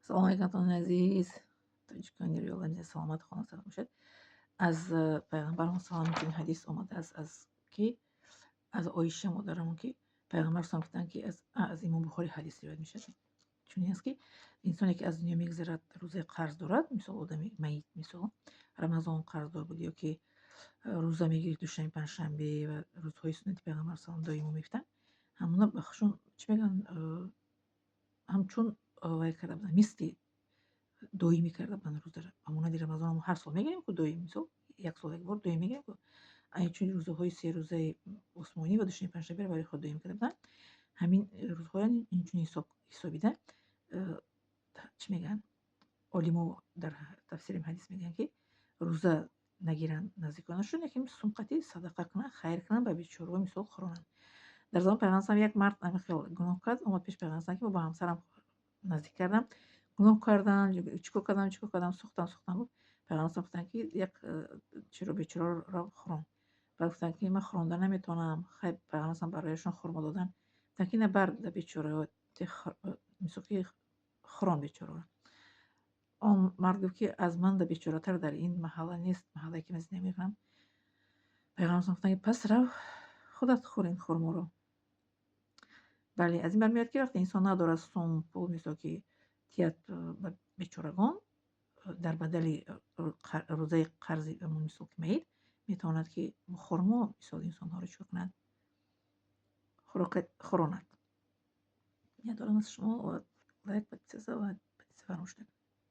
Салом алейкум, дӯстони азиз, тоҷикони рӯи саломат, хона салом бошед. Аз пайғамбарамон салом чунин ҳадис омадааст, аз ки аз Оиша модарамон, ки пайғамбар салом гуфтанд, ки аз Имом Бухорӣ ҳадис ривоят мешавад. Чунин аст, ки инсоне ки аз дунё мегузарад, рӯзаи қарз дорад, мисол, одами майит, мисол, Рамазон қарздор буд ё ки рӯза мегирифт душанбе, панҷшанбе ва рӯзҳои суннати пайғамбар салом доимо мегирифтанд, ҳамона ба хушон чӣ мегӯянд, ҳамчун вай карда буданд, мисли доимӣ карда буданд рӯзаро. Ба монанди Рамазон ҳар сол мегирем ку доим, мисол, як сол як бор доим мегирем ку, чун рӯзаҳои серӯзаи осмонӣ ва душанбе, панҷшанберо барои худ доим карда буданд, ҳамин рӯзҳоро инчунин ҳисобида, чӣ мегӯянд, олимо дар тафсири ҳадис мегӯянд, ки рӯза нагиранд наздиконашон, лекин сумқати садақа кунанд, хайр кунанд, ба бечораҳо, мисол, хӯронанд. Дар замони пайғамбар як мард ҳамин хел гуноҳ кард, омад пеши пайғамбар, ки ба ҳамсарам наздик кардам, гуноҳ кардам, чӣ кор кардам, чӣ кор кардам, сӯхтам, сӯхтам, гуфт. Пайғамбар гуфтанд, ки як чиро бечораро хӯрон. Баъд гуфтанд, ки ман хӯронда наметавонам. Хай, пайғамбар барояшон хурмо доданд. Гуфтанд, ки на, бар да бечораҳо, мисол, ки хӯрон бечораро. Он мард гуфт, ки аз ман да бечоратар дар ин маҳалла нест, маҳаллае ки ман зиндагӣ мекунам. Пайғамбар гуфтанд, ки пас рав, худат хӯр ин хурморо. Бале, аз ин бармеояд, ки вақте инсон надорад сум, пул, мисол, ки тият ба бечорагон дар бадали рӯзаи қарзи ҳамон, мисол, ки майит, метавонад, ки хурмо, мисол, инсонҳоро чӣ кунад, хӯронад. Миннатдорам аз шумо ва лайк, подписаться ва фаромӯш накунед.